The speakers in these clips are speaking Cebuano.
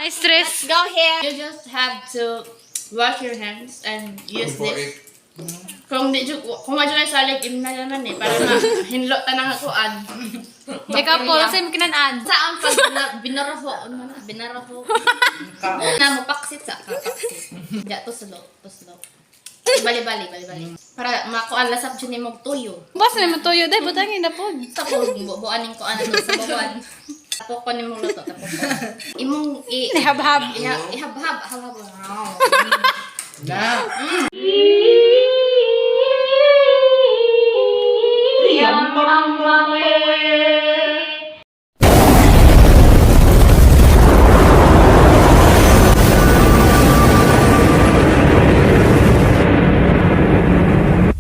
Na-stress. Go here. You just have to wash your hands and use Before this. it. Kung di jud kung wa jud ay salig imna naman eh para ma hinlo tanang akuan. Ikaw po, sa imong kinanan. Sa ang pag binaraho, ano na, binaraho. Na mo paksit sa ka paksit. Ja tuslo, tuslo. Bali bali bali bali. Para makuan lasap jud nimo og tuyo. Basta naman tuyo, dahil butangin na po. Sa ko bubuan ning kuan ano sa bubuan. Tapo ko nimong luto, tapo ko. Imong i Habhab. iha ihabhab, habhab. Na.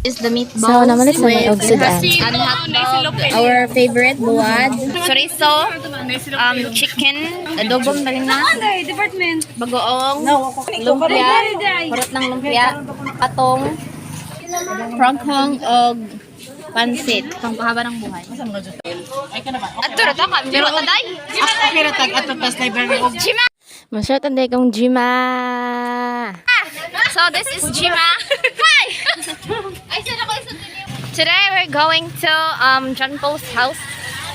Is the meatballs. So, namalit sa may og sudan. And hot dog. Our favorite buwad. Chorizo, chicken, adobong na. Department. Bagoong, lumpia, kurot ng lumpia, patong, prangkong, og pansit. Pangpahaba ng buhay. Ato ra ta ka, pero taday. Okay ra tag ato tas library og Jima. Mashoot ang kong Jima. So this is Jima. Hi. Today we're going to John Paul's house.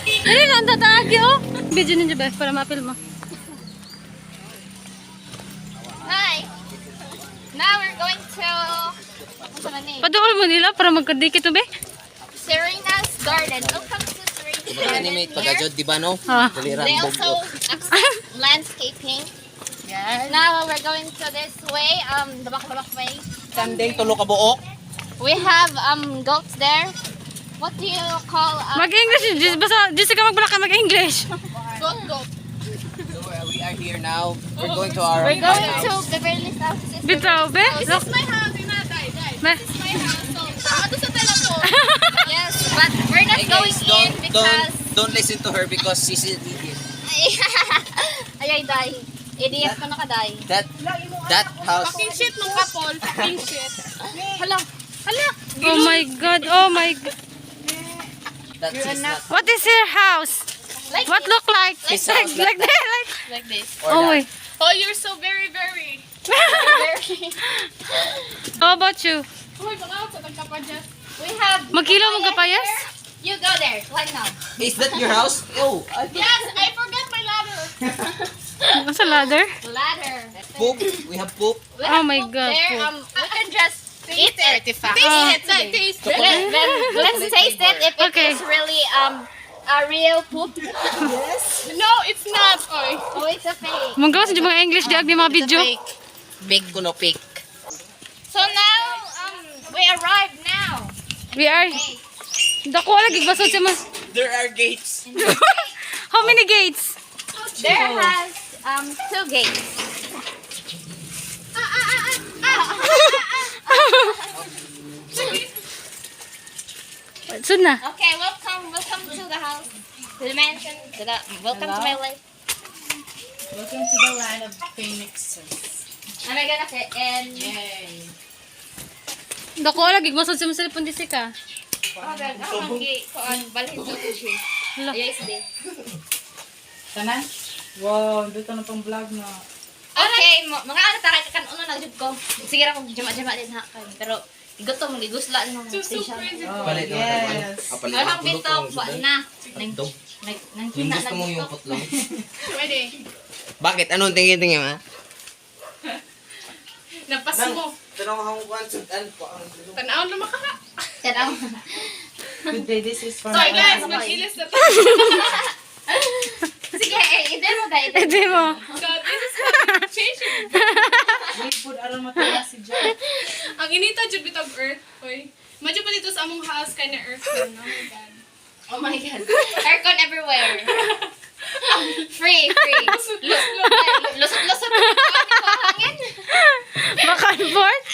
Dali na, ang tataagi oh. Video ninyo ba para ma-appeal mo. Hi. Now we're going to Paduol mo nila para magkadikit mo be. Serena's Garden. Welcome to Serena's Garden. Animate pagajod, di ba no? Ah. Dali ra They also accept landscaping. Yes. Now we're going to this way, Dabak-Dabak way. Kandeng tulo ka buok. We have goats there. What do you call Mag-English, basta Jessica magbalak ka mag-English. Goat goat. So we are here now. We're going to our We're going to Beverly's house. This is Bitaw be. This is my house, ina dai dai. This is my house. So, ato sa telephone. Yes, but we're not Hey going guys, in don't, because don't listen to her because she's an idiot. ay ay day. Idiot ko na kaday. That house. Fucking shit nung kapol. Fucking shit. Hala. Hala. Oh my God, oh my God. That is not What is your house? Like What look like? His Like, house like that, like. like this. or Oh that. wait. Oh, you're so very very. Very. How about you? Uy, mga sa tagkapadya. We have Magkilo mo kapayas? You go there. Climb now. Is that your house? Oh, I Yes, I forgot my ladder. Sa ladder? Ladder. poop. We have poop. We have Oh my poop God, there. poop. We can just eat it. Taste it, like, taste it. Let's taste it if it Okay. is really a real poop. No, it's not. Oy. Oh, it's a fake. Manggawas sa mga English di ag ni mga video. Big kuno pick. So now we arrived now. We are Dako lagi basod sa mas. There are gates. How many gates? There has two gates. Sud na. Okay, welcome, welcome to the house, to the mansion, to the welcome to my life. Welcome to the land of phoenixes. Am I gonna fit in? Yay. Dako lagi basod sa mas cellphone di ka. Oh, God, ako manggi, kuan, balhin sa kushi. Hala. Yes, di. Tanan? Wow, dito na pang vlog na. Okay, mga ano ta kay kan uno na jud ko. Sige ra kog jama-jama din ha kay pero gutom gigusla nang So, station. crazy. Oh, Palit naman. yes. Kapalit Alhang bitaw wa na. Nang Hotdog. nang nang Yung kina gusto na mong yung gusto. putlong. Pwede. Bakit? Anong tingin-tingin ha? Napas mo. Tanong akong kwan sudan po. Tanaw na makaka. Tanaw. Good day, this is for Sorry my guys, mag-ilis na tayo. Sige, eh, ide mo dai. Hindi mo. So, this is how you change it. Wait, food aron matula si Jack. Ang inita jud bitog earth. Oy. Imagine pa dito sa among house kay na earth. Oh my God. Oh my God. Aircon everywhere. Free, free. Lusot-lusot. Hangin. Back and forth.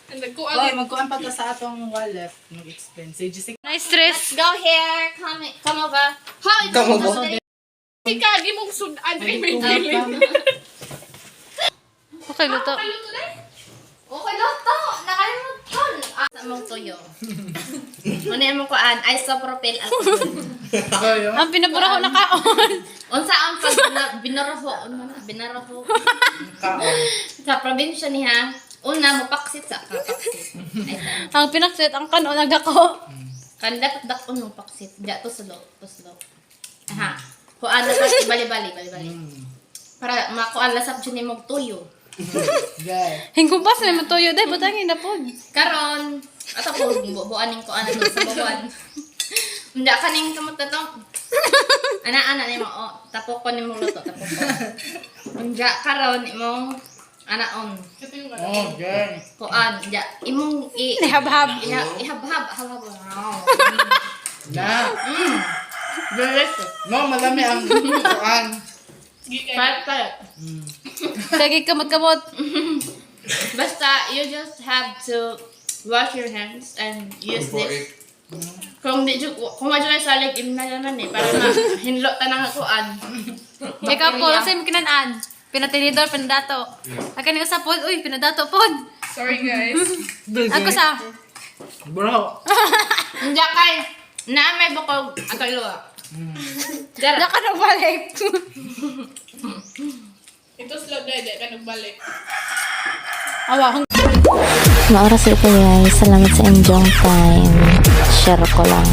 Ang nagkuan. Oy, magkuan pa ta sa atong wallet. Mag-explain. Si Jessica. Nice stress. Go here. Come, come over. How Come over. Ika, di mong sudan. Dili may dili. Okay, luto. Okay, luto. Nakalimot ko. Ah, imong tuyo. Ano imong kuan? Isopropyl alcohol. Ang pinabura ko na kaon. Unsa ang pag binaraho, ano na, binaraho. Sa probinsya niya, una mopaksit sa ka, paksit. Ay, Ang pinaksit, ang kanon, ang dako. kan dapat dakon mo paksit. Diya tuslo, tuslo. Aha. Kuan na sa bali-bali, bali-bali. Para makuan lasap jud nimo og tuyo. Yeah. Hingkumpas na matuyo dahil butangin na po. Karon, ato ko bubuan ning kuan ato sa buwan. Hindi kaning kamot na to. Ana ana nimo oh, tapok ko nimo luto, tapok ko. Unja karon imong anaon. Ito yung ano. Oh, yeah. Kuan, ja imong i Nihabhab. iha, ihabhab, habhab. Wow. Na. Delicious. No, malami ang kuan. Sige kayo. Palit palit. Lagi kamot-kamot. Basta you just have to wash your hands and use this. Kung di jud kung wa jud ay salig imna naman eh para ma hinlo tanang kuan. Ikaw po, sa imong kinanan. Pinatinidor, pinadato. Ang kaning usa pod, uy, pinadato pod. Sorry guys. Ako sa, Bro. Hindi kay na may bukog ato iluwa. Dara. naka na balik. Ito slow na, di ka nagbalik. Awa, Maoras ito guys. Salamat sa inyong time. Share ko lang.